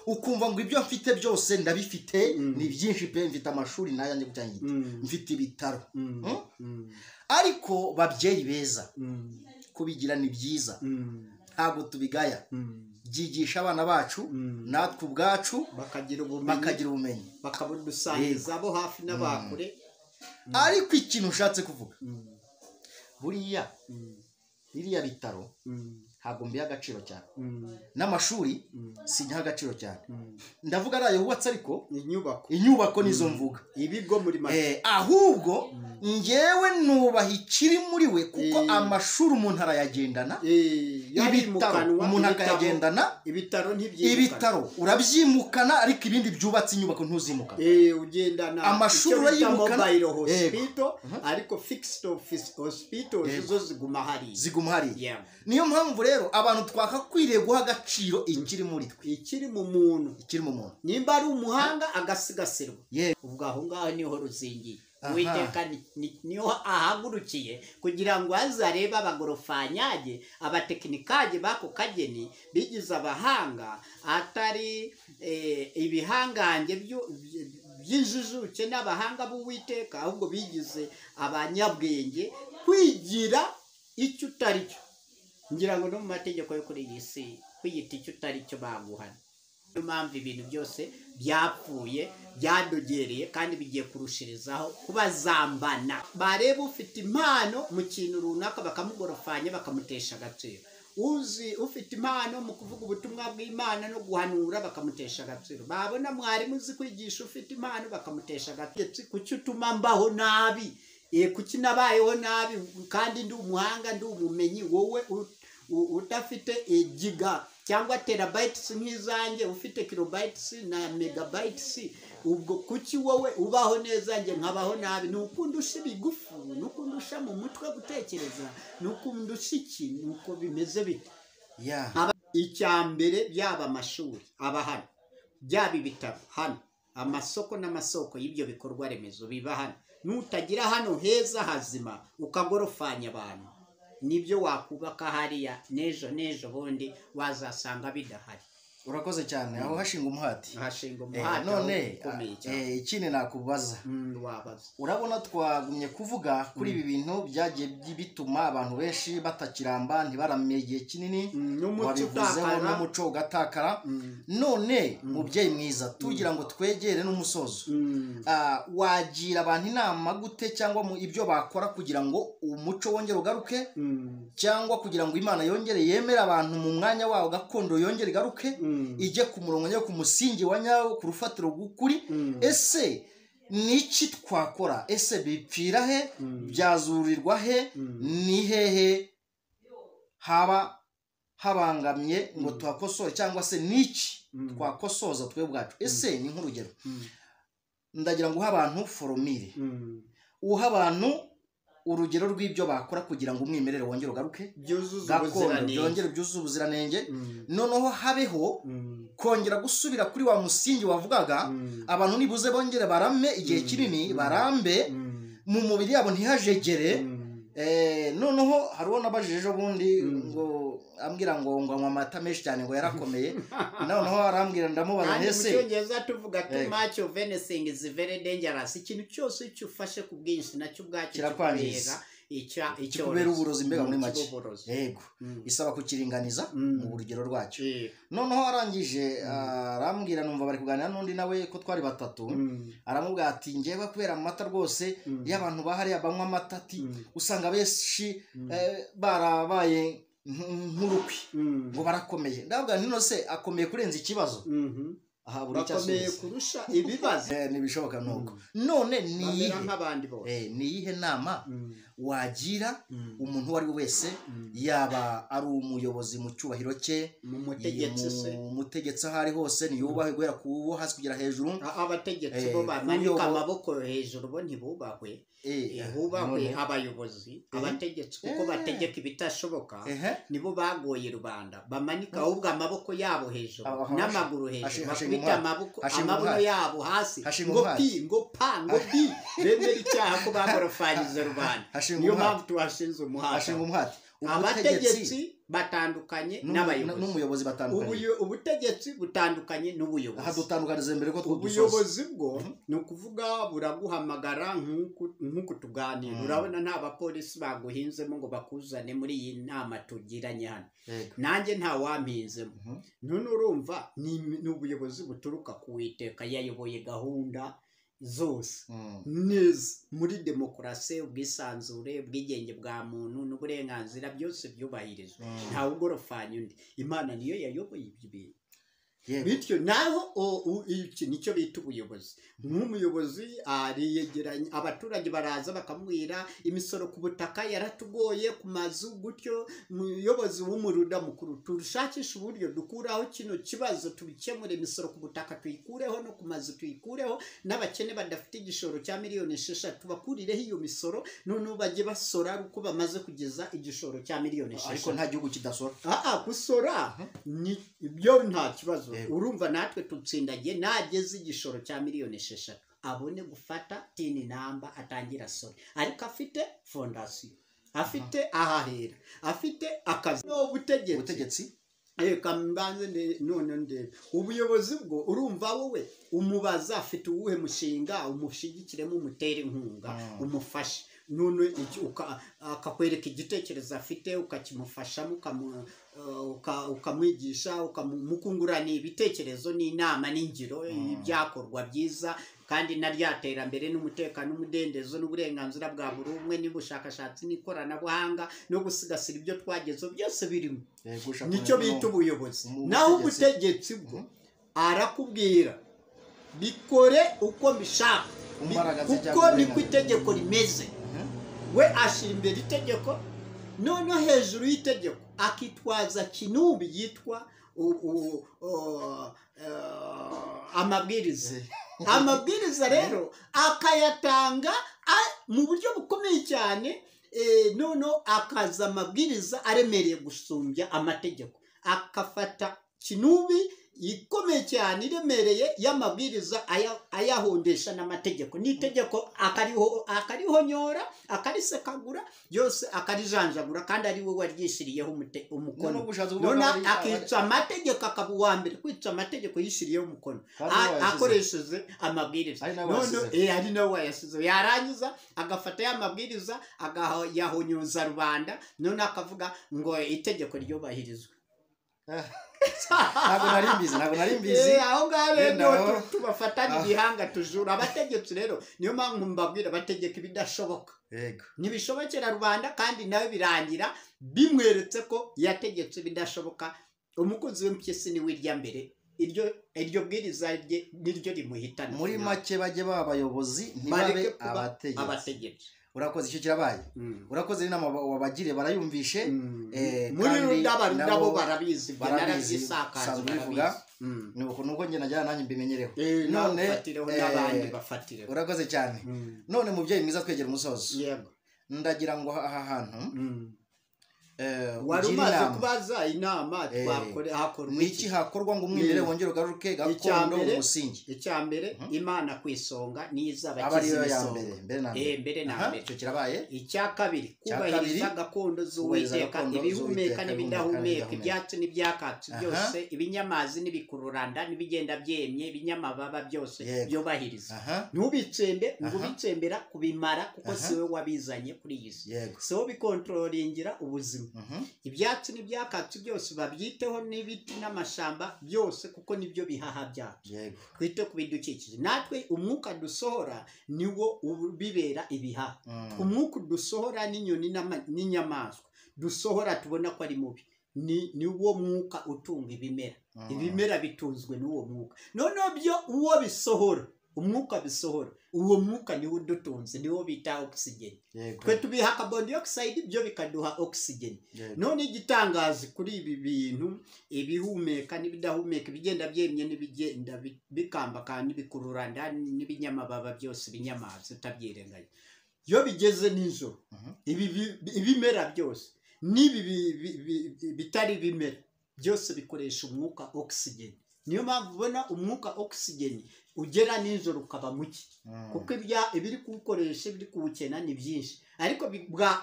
ukumva ngo ibyo mfite byose ndabifite, ni byinshi pe, mfite amashuri n'ayanjye gucyangita, mfite ibitaro. Ariko babyeyi beza, kubigira ni byiza, ntabwo tubigaya, byigisha abana bacu natwe ubwacu bakagira ubumenyi, bakabudusangiza abo hafi n'abakure. Ariko ikintu ushatse kuvuga, buriya biriya bitaro ntabwo mbiha agaciro cyane, n'amashuri sinyaha agaciro cyane. Ndavuga ari ayo yubatse, ariko inyubako nizo mvuga, ibigo muri make. Ahubwo ngewe nubaha ikiri muri we, kuko amashuri umuntu arayagendana, ibitaro umuntu akayagendana, ibitaro urabyimukana, ariko ibindi byubatse inyubako ntuzimukana. Ugendana amashuri urayimukana, ariko fixed hospital zo ziguma hariya, ziguma hariya. Niyo mpamvu rero abantu twakakwiriye guha agaciro ikiri muri twe, ikiri mu muntu, ikiri mu muntu. Nimba ari umuhanga agasigasirwa, ubwo aho ngaho niho ruzingiye. Uwiteka niho ahagurukiye kugira ngo azarebe abagorofanyage, abatekinikage b'ako kageni bigize abahanga, atari ibihangange by'injijuke n'abahanga b'Uwiteka, ahubwo bigize abanyabwenge kwigira icyo utari cyo. Ngira ngo no mu mategeko yo kuri iyi si kwiyita icyo utari cyo baguhana. Niyo mpamvu ibintu byose byapfuye, byadogereye, kandi bigiye kurushirizaho kubazambana. Bareba ufite impano mu kintu runaka bakamugorofanya, bakamutesha agaciro. Uzi ufite impano mu kuvuga ubutumwa bw'Imana no guhanura bakamutesha agaciro. Babona mwarimu uzi kwigisha ufite impano bakamutesha agaciro. Kuki utuma mbaho nabi? Kuki nabayeho nabi kandi ndi umuhanga, ndi umumenyi, wowe udafite giga cyangwa terabytes nk'izanjye, ufite kilobytes na megabytes, ubwo kuki wowe ubaho neza njye nkabaho nabi? Ni ukundusha ibigufu, ni ukundusha mu mutwe gutekereza, ni ukundusha iki? Ni uko bimeze bite? Icya mbere, byaba amashuri aba hano, byaba ibitaro hano, amasoko n'amasoko y'ibyo bikorwa remezo biba hano. Nutagira hano heza hazima ukagorofanya abantu, nibyo wakubaka hariya n'ejo n'ejo bundi wazasanga bidahari. Urakoze cyane, aho hashinga umuhati. Hashinga umuhati none ukomeye cyane. Ikindi nakubaza, wabaza. Urabona twagumye kuvuga kuri ibi bintu byagiye bituma abantu benshi batakiramba, ntibarame igihe kinini, wabivuzeho n'umuco ugatakara. None mubyeyi mwiza, tugira ngo twegere n'umusozo, wagira abantu inama gute cyangwa mu ibyo bakora kugira ngo umuco wongere ugaruke, cyangwa kugira ngo Imana yongere yemere abantu mu mwanya wawo gakondo yongere igaruke, ijye ku murongo nyawo, ku musingi wa nyawo, ku rufatiro rw'ukuri? Ese niki twakora? Ese bipfira he? Byazurirwa he? Ni hehe haba habangamye ngo tuhakosore, cyangwa se niki twakosoza twe ubwacu? Ese ni nk'urugero, ndagira ngo uhe abantu foromire, uhe abantu urugero rw'ibyo bakora kugira ngo umwimerere wongere ugaruke, gakondo byongere byuzuze ubuziranenge, noneho habeho kongera gusubira kuri wa musingi wavugaga, abantu nibuze bongere barame igihe kinini, barambe mu mubiri yabo ntihajegere. Noneho hari uwo nabajije ejo bundi ngo ambwira ngo anywa amata menshi cyane ngo yarakomeye. Noneho arambwira, ndamubaza ntese, mu Cyongereza tuvuga too much of anything is very dangerous. Ikintu cyose icyo ufashe ku bwinshi nacyo ubwacyo kirakwangiza, kikubera uburozi mbega muri make. Yego, isaba kukiringaniza mu rugero rwacyo. Noneho arangije arambwira, numva bari kuganira n'undi nawe ko twari batatu, aramubwira ati njyewe kubera amata rwose iyo abantu bahariya banywa amata ati usanga benshi barabaye nk'urukwi ngo barakomeye. Ndavuga nti none se akomeye kurenza ikibazo? Aha buri bakomeye kurusha ibibazo. Ntibishoboka nuko. None ni iyihe nama wagira umuntu uwo ari we wese, yaba ari umuyobozi mu cyubahiro cye, umutegetsi aho ari hose, ntiyubahwe guhera ku wo hasi kugera hejuru? Abategetsi bo bamanika amaboko hejuru bo ntibubahwe, hubahwe abayobozi. Abategetsi kuko bategeka ibitashoboka, nibo bagoye rubanda, bamanika ahubwo amaboko yabo hejuru n'amaguru hejuru, bakubita amabuno yabo hasi ngo pi ngo pa ngo bi, bemera icyaha ko bagorofanyije rubanda. Niyo mpamvu tuhashinze umuhati. Abategetsi batandukanye n'abayobozi, n'umuyobozi batandukanye. Ubutegetsi butandukanye n'ubuyobozi. Aha dutandukanize mbere ko twudusoza. Ubuyobozi bwo ni ukuvuga buraguhamagara nk'uku tuganira. Urabona nta bapolisi baguhinzemo ngo bakuzane muri iyi nama tugiranye hano, nanjye nta wampinzemo. None urumva ni ubuyobozi buturuka ku Uwiteka, yayoboye gahunda zose neza muri demokarasi, ubwisanzure, ubwigenge bwa muntu n'uburenganzira byose byubahirizwa, ntawe ugorofanya undi. Imana niyo yayoboye ibyo bintu. Bityo naho iki nicyo bita ubuyobozi. Nk'umuyobozi ariyegeranya abaturage, baraza bakamubwira imisoro ku butaka yaratugoye, ku mazu gutyo. Umuyobozi w'umuruda mukuru, tushakisha uburyo dukuraho kino kibazo, tubikemure, imisoro ku butaka tuyikureho, no ku mazu tuyikureho, n'abakene badafite igishoro cya 6 miliyoni tubakurireho iyo misoro, noneho bajye basora uko bamaze kugeza igishoro cya 6 miliyoni. Ariko nta gihugu kidasora. Gusora ni ibyo nta kibazo. Urumva natwe tutsindagiye, nageze igishoro cya 6 miliyoni abone gufata TIN number atangira sore, ariko afite fondasiyo, afite ahahera, afite akazi n'ubutegetsi. Reka mbanze none ndebe ubuyobozi bwo urumva wowe umubaza afite uwuhe mushinga, umushyigikiremo, umutere inkunga, umufashe. None akakwereka igitekerezo afite ukakimufashamo, ukamwigisha, ukamukungurana ibitekerezo n'inama n'ingiro ibyakorwa byiza, kandi na rya terambere n'umutekano n'umudendezo n'uburenganzira bwa buri umwe n'ubushakashatsi n'ikoranabuhanga no gusigasira ibyo twagezeho byose birimo. Nicyo bita ubuyobozi. Naho ubutegetsi bwo arakubwira bikore uko mbishaka, kuko niko itegeko rimeze. We ashyira imbere itegeko, noneho hejuru y'itegeko akitwaza kinubi yitwa amabwiriza. Amabwiriza rero akayatanga mu buryo bukomeye cyane, noneho akaza amabwiriza aremereye gusumbya amategeko, akafata kinubi ikomeye cyane iremereye y'amabwiriza ayahondesha n'amategeko, n'itegeko akarihonyora, akarisekagura byose, akarijanjagura, kandi ari we waryishyiriyeho umukono. None akica amategeko, akaba uwa mbere kwica amategeko yishyiriyeho umukono akoresheje amabwiriza. None ari nawe wayasizeho. Yarangiza agafata ya mabwiriza agayahonyoza rubanda, none akavuga ngo itegeko ryubahirizwe. Ntabwo nari mbizi. Aho ngaho rero tubafatana ibihanga tujura abategetsi. Rero niyo mpamvu mbabwira bategeka ibidashoboka, ntibishobokera rubanda, kandi nawe birangira bimweretse ko yategetse ibidashoboka. Umukunzi w'impyisi niwe irya mbere, iryo bwiriza rye niryo rimuhitana. Muri make bajye baba abayobozi ntibabe abategetsi. Urakoze, icyo kirabaye. Urakoze inama wabagire barayumvishe. Muri rudaba barabizi, narabisakaje bivuga nuko nuko nge najyana nanjye mbimenyereho. None n'abandi bafatireho. Urakoze cyane. None mubyeyi mwiza twegera umusozo. Yego. Ndagira ngo aha hantu wari umaze kubaza inama twakore hakorwa iki hakorwa ngo umwimerere wongere ugaruke gakondo umusingi. Icya mbere Imana ku isonga nizabakiza imisonga mbere na mbere, icyo kirabaye. Icya kabiri kubahiriza gakondo z'Uwiteka, ibihumeka n'ibidahumeka, ibyatsi n'ibyakatsi byose, ibinyamazi n'ibikururanda n'ibigenda byemye, ibinyamababa byose byubahiriza. Ntubitsembe ngo ubitsembera kubimara, kuko si wowe wabizanye kuri iyi si, si wowe bikontrolingira ubuzima. Ibyatsi n'ibyakatsi byose babyiteho, n'ibiti n'amashamba byose, kuko nibyo bihaha byacu. Twite ku bidukikije. Natwe umwuka dusohora niwo ubibera ibihaha. Umwuka dusohora n'inyoni n'inyamaswa dusohora tubona ko ari mubi, ni wo mwuka utunga ibimera. Ibimera bitunzwe n'uwo mwuka. Noneho byo uwo bisohora, umwuka bisohora, uwo mwuka niwo udutunze, niwo bita oxygen. Twe tubiha carbon dioxide, byo bikaduha oxygen. None igitangaje kuri ibi bintu, ibihumeka n'ibidahumeka, ibigenda byemye n'ibigenda bikamba kandi bikururanda n'ibinyamababa byose, ibinyamazi utabyirenganya, iyo bigeze nijoro ibimera byose n'ibi bitari bimera byose bikoresha umwuka oxygen. Niyo mpamvu ubona umwuka oxygen ugera nijoro ukaba muke, kuko ibiri kuwukoresha ibiri kuwukena ni byinshi. Ariko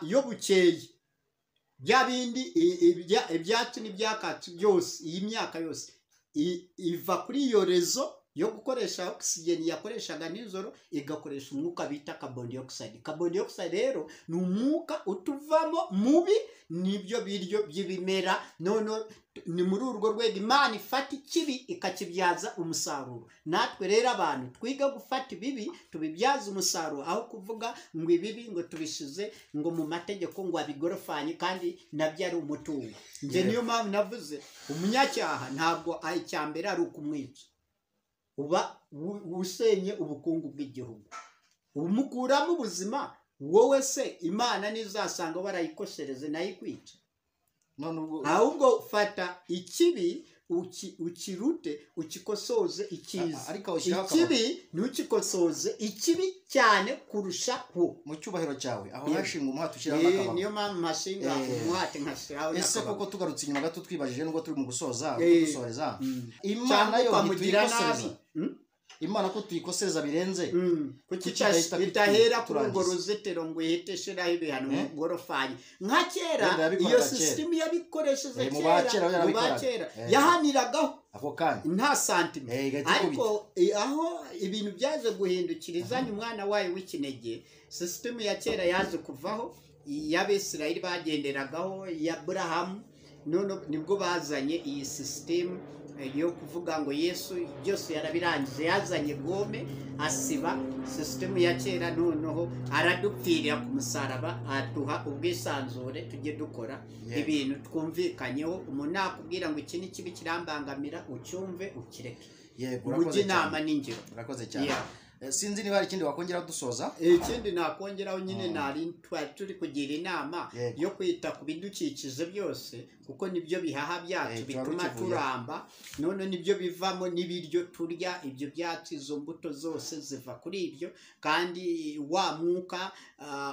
iyo bukeye bya bindi ibyatsi n'ibyakatsi byose, iyi myaka yose iva kuri iyo rezo yo gukoresha oxygen yakoreshaga nijoro, igakoresha umwuka bita carbon dioxide. Carbon dioxide rero ni umwuka utuvamo mubi, nibyo biryo by'ibimera. None ni muri urwo rwego Imana ifata ikibi ikakibyaza umusaruro. Natwe rero abantu twiga gufata ibibi tubibyaza umusaruro, aho kuvuga ngo ibibi ngo tubishize ngo mu mategeko ngo abigorofanye, kandi nabyo ari umutungo. Nge niyo mpamvu navuze umunyacyaha ntabwo icya mbere ari ukumwica, uba usenye ubukungu bw'igihugu, umukuramo ubuzima. Wowe se Imana nizasanga barayikoshereze nayo ikwica. Ahubwo fata ikibi ukirute, ukikosoze icyiza. Ikibi ntukikosoze ikibi cyane kurushaho. Mu cyubahiro cyawe aho hashinga umuhati ushyiraho n'akababo. Niyo mpamvu mpashinga umuhati nkashyiraho n'akababo. Ese koko tugarutse inyuma gato twibajije nubwo turi mu gusoza gusoreza, Imana yo ntituyikosereza. Imana ko tuyikosereza birenze, kuki kuki idahita itahera kuri urwo kuturangiza? ruzitiro ngo ihite ishiraho ibihano Eh? mu gorofani nka kera? Wenda yabikoraga Iyo kera. sisitemu yabikoresheje Mu ba kera kera, mu ba yarabikoraga. kera Eh. yahaniragaho Ako kanya. nta santime. Igahita ikubita. Ariko aho ibintu byaje guhindukira, izanye umwana wayo w'ikinege, sisitemu ya kera yaje kuvaho, iy'Abisirayeli bagenderagaho ya Burahamu. None nibwo bazanye iyi sisitemu yo kuvuga ngo Yesu byose yarabirangije, yazanye gome asiba sisitemu ya kera, noneho aradupfirira ku musaraba, aduha ubwisanzure tujye dukora ibintu twumvikanyeho. Umuntu nakubwira ngo iki ni kibi kirambangamira, ucyumve ukireke. Yego, Ujye urakoze inama cyane. n'ingiro. Urakoze cyane. Yeah. Sinzi niba hari ikindi wakongeraho dusoza. Ikindi nakongeraho nyine, nari twari turi kugira inama yo kwita ku bidukikije byose, kuko nibyo bihaha byacu Tuba bituma rukivuyeho. turamba, none nibyo bivamo n'ibiryo turya, ibyo byatsi, izo mbuto zose ziva kuri ibyo. Kandi wa mwuka,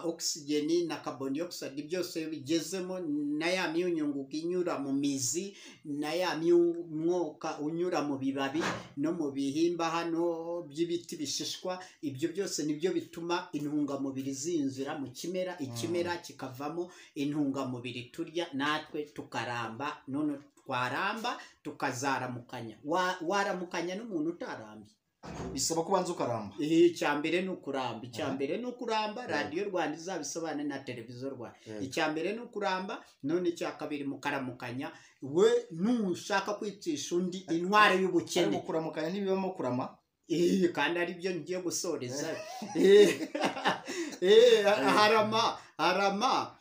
oxygen na carbon dioxide byose iyo bigezemo, na ya myunyungugu inyura mu mizi, na ya mwuka unyura mu bibabi no mu bihimba hano by'ibiti bishishwa, ibyo byose nibyo bituma intungamubiri zinjira mu kimera, ikimera kikavamo intungamubiri turya, natwe tukaramba. None twaramba tukazaramukanya. Waramukanya n'umuntu utarambye? Bisaba ko ubanza ukaramba. Icya mbere ni ukuramba, icya mbere ni ukuramba. Radiyo Rwanda izabisobanure na Televiziyo Rwanda. Icya mbere ni ukuramba, none icya kabiri mukaramukanya. We nushaka kwicisha undi intwaro y'ubukene. Ariko kuramukanya ntibibamo kurama. Kandi ari byo ngiye gusoreza. Harama harama.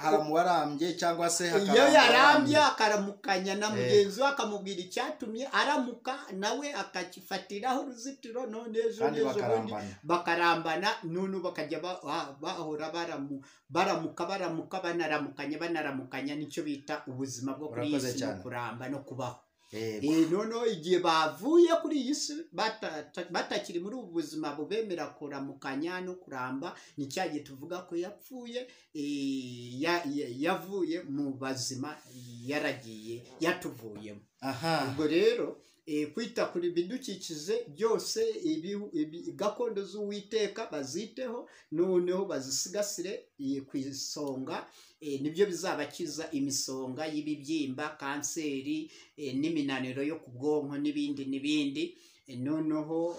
Haramu warambye cyangwa se Iyo hakaramba yarambye uwarambye. Akaramukanya na mugenzi we, akamubwira icyatumye aramuka, nawe akakifatiraho uruzitiro, none ejo Kandi n'ejo bundi bakarambana. Bakarambana, none bakajya bahora baramuka, baramuka, banaramukanya, banaramukanya. Nicyo bita ubuzima bwo kuri iyi Urakoze si no cyane. kuramba no kubaho. Yego. Noneho igihe bavuye kuri iyi si, batakiri muri ubu buzima bubemera kuramukanya no kuramba, ni cya gihe tuvuga ko yapfuye, yavuye mu bazima, yaragiye, yatuvuyemo. Ubwo rero kwita kuri bidukikije byose, gakondo z'Uwiteka baziteho, noneho bazisigasire ku isonga, nibyo bizabakiza imisonga y'ibibyimba, kanseri, n'iminaniro yo ku bwonko n'ibindi n'ibindi. Noneho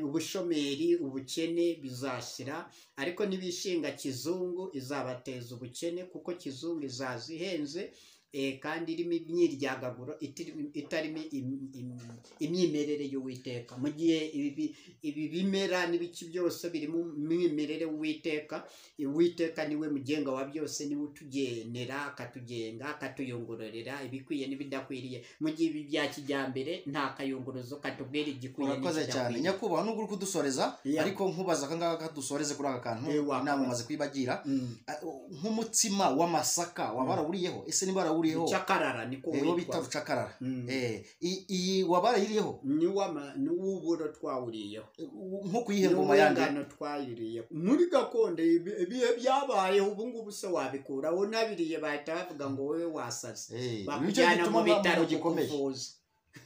ubushomeri, ubukene bizashira. Ariko nibishinga kizungu izabateza ubukene, kuko kizungu izaza ihenze, kandi irimo imyiryagaguro, itarimo imyimerere y'Uwiteka, mu gihe ibi bimera n'ibiki byose biri mu mwimerere w'Uwiteka. Uwiteka niwe mugenga wa byose, niwe utugenera, akatugenga, akatuyungururira ibikwiye n'ibidakwiriye, mu gihe ibi bya kijyambere nta kayunguruzo katubwira igikwiye Urakoze cyane, n'ikidakwiriye. nyakubahwa, nubwo uri kudusoreza, ariko nkubaza aka ngaka, dusoreze kuri aka kantu. Wakoze. Inama umaze kuyibagira. Nk'umutsima w'amasaka waba warawuriyeho? Ese niba warawuriyeho? Rucakarara niko Uwo bita witwa. Rucakarara. Iyi waba warayiriyeho? Ni uw'uburo twawuriyeho. Nko kuyihe ngoma yandi? N'uw'ingano twayiriyeho muri gakondo, ibihe byabayeho. Ubu ngubu se wabikura unabiriye? Bahita bavuga ngo wowe wasaze, Nicyo bakujyana gituma mu bitaro mu gikomeye. kukuvuza.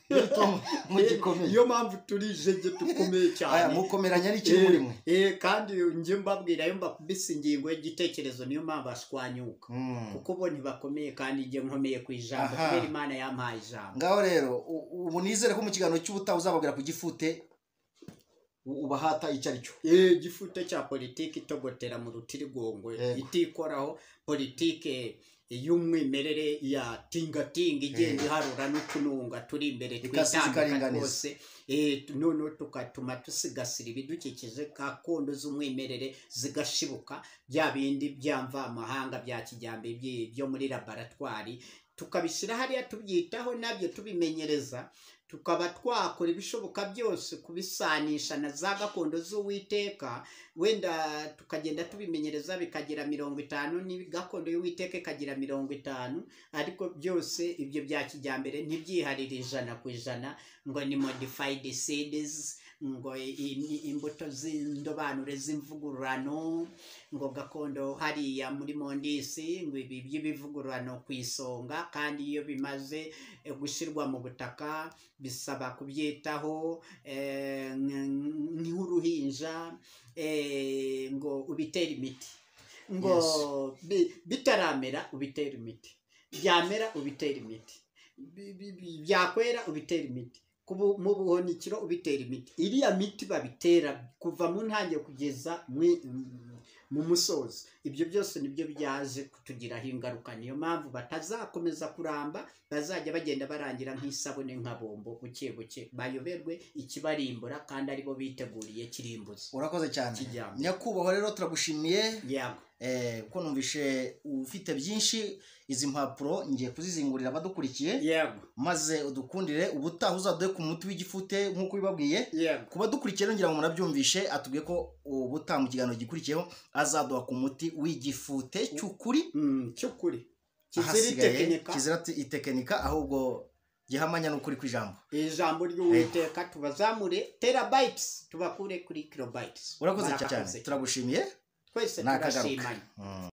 Bituma mu gikomeye. Niyo mpamvu turijege, dukomeye Aya cyane. Mukomeranya n'ikiri muri mwe. Kandi njye mbabwira, iyo mbakubise ingingo y'igitekerezo, niyo mpamvu bashwanyuka, kuko bo ntibakomeye, kandi njye nkomeye ku ijambo, kubera Imana yampaye ijambo. Ngaho rero ubu nizere ko mu kiganiro cy'ubutaha uzababwira ku gifute ubahata icyo ari cyo. Igifute cya politiki itogotera mu rutirigongo, itikoraho, politike y'umwimerere ya tingatinga igenda iharura n'utununga turi imbere Ikasiza twitambika ikaringaniza. twose, noneho tukatuma tusigasira ibidukikije, gakondo z'umwimerere zigashibuka, bya bindi bya mvamahanga bya kijyambere byo muri laboratwari tukabishyira hariya, tubyitaho nabyo, tubimenyereza, tukaba twakora ibishoboka byose kubisanisha na za gakondo z'Uwiteka. Wenda tukagenda tubimenyereza bikagira 50, ni gakondo y'Uwiteka ikagira 50, ariko byose ibyo bya kijyambere ntibyiharire 100% ngo ni modified seeds. ngo imbuto z'indobanure z'imvugururano, ngo gakondo hariya muri Mondisi, ngo ibi by'ibivugururano ku isonga, kandi iyo bimaze gushyirwa mu butaka bisaba kubyitaho nk'uruhinja, ngo ubitere imiti, ngo bitaramera ubitere imiti, byamera ubitere imiti, byakwera ubitera imiti, mu buhunikiro ubitera imiti. Iriya miti babitera kuva mu ntangiriro kugeza mu musozo, ibyo byose nibyo byaje kutugiraho ingaruka. Niyo mpamvu batazakomeza kuramba, bazajya bagenda barangira nk'isabune, nka bombo, buke buke bayoberwe ikibarimbura, kandi aribo biteguriye kirimbuzi. Urakoze cyane nyakubahwa, rero turagushimiye kuko numvishe ufite byinshi. Izi mpapuro ngiye kuzizingurira abadukurikiye, maze udukundire ubutaha uzaduhe ku muti w'igifute nk'uko ubibabwiye. Ku badukurikiye ngira ngo murabyumvishe, atubwiye ko ubutaha mu kiganiro gikurikiyeho azaduha ku muti w'igifute cy'ukuri, cy'ukuri kizira itekinika, ahubwo gihamanya n'ukuri kw'ijambo, ijambo ry'Uwiteka. Tubazamure terabytes, tubakure kuri kilobytes. Urakoze cyane, turagushimiye twese, turashimanye.